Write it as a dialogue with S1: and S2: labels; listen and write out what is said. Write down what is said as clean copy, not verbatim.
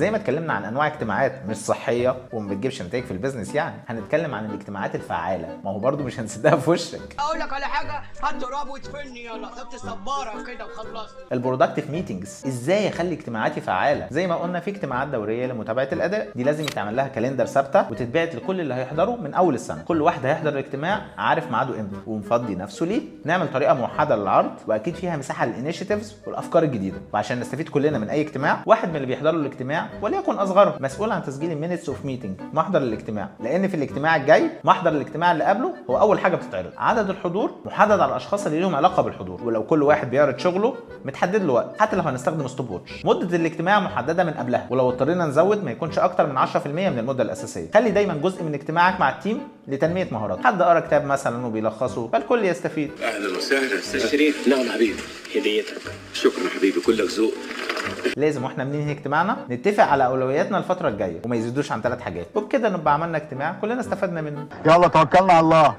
S1: زي ما اتكلمنا عن انواع اجتماعات مش صحية وما بتجيبش نتائج في ال business، يعني هنتكلم عن الاجتماعات الفعاله، ما هو برضو مش هنسدها في وشك.
S2: اقول لك على حاجه، هات تراب وادفني، يلا حط الصباره كده وخلصنا.
S1: ال productive meetings، ازاي اخلي اجتماعاتي فعاله؟ زي ما قلنا في اجتماعات دورية لمتابعة الاداء، دي لازم يتعمل لها calendar ثابتة وتتبعت لكل اللي هيحضروا من اول السنه. كل واحد هيحضر الاجتماع عارف ميعاده امتى ومفضي نفسه ليه. نعمل طريقه موحدة للعرض، واكيد فيها مساحة لل initiatives والافكار الجديده. وعشان نستفيد كلنا من اي اجتماع، واحد من اللي بيحضروا الاجتماع وليكن اصغرهم مسؤول عن تسجيل ال minutes of meeting، محضر الاجتماع، لان في الاجتماع الجاي محضر الاجتماع اللي قبله هو اول حاجة بتتعرض. عدد الحضور محدد على الاشخاص اللي لهم علاقة بالحضور، ولو كل واحد بيعرض شغله متحدد له وقت، حتى لو هنستخدم stopwatch. مده الاجتماع محددة من قبلها، ولو اضطرينا نزود ما يكونش اكتر من 10% من المدة الاساسيه. خلي دايما جزء من اجتماعك مع ال team لتنميه مهارات. حد قرا كتاب مثلا وبيلخصه فالكل يستفيد.
S3: اهلا وسهلا.
S4: استاذ شريف.
S3: نعم حبيبي.
S4: هديتك.
S3: شكرا حبيبي، كلك ذوق.
S1: لازم واحنا بننهي اجتماعنا نتفق على اولوياتنا الفترة الجاية وما يزيدوش عن 3 حاجات، وبكده نبقى عملنا اجتماع كلنا استفدنا منه.
S5: يلا توكلنا على الله.